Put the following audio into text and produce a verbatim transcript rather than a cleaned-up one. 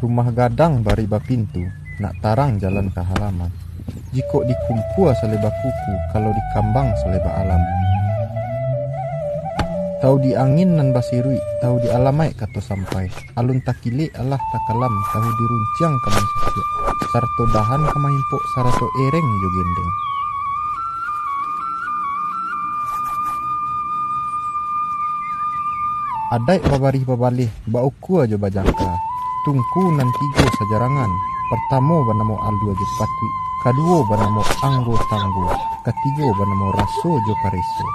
Rumah gadang bari bapintu, nak tarang jalan ka halaman. Jikok dikumpua saleba kuku, kalau dikambang saleba alam. Tau di angin nan basiruik, tau di alamaik kato sampai. Alun takilek alah takalam, tahu dirunciang ka manciciak, sarato dahan ka mahimpok, sarato ereng jo gendeng. Adaik babarih babaleh, baukua jo bajangka. Tungku nan tigo sajarangan, partamo banamo alua jo patuik, kaduo banamo anggo tanggo, katigo banamo raso jo pareso.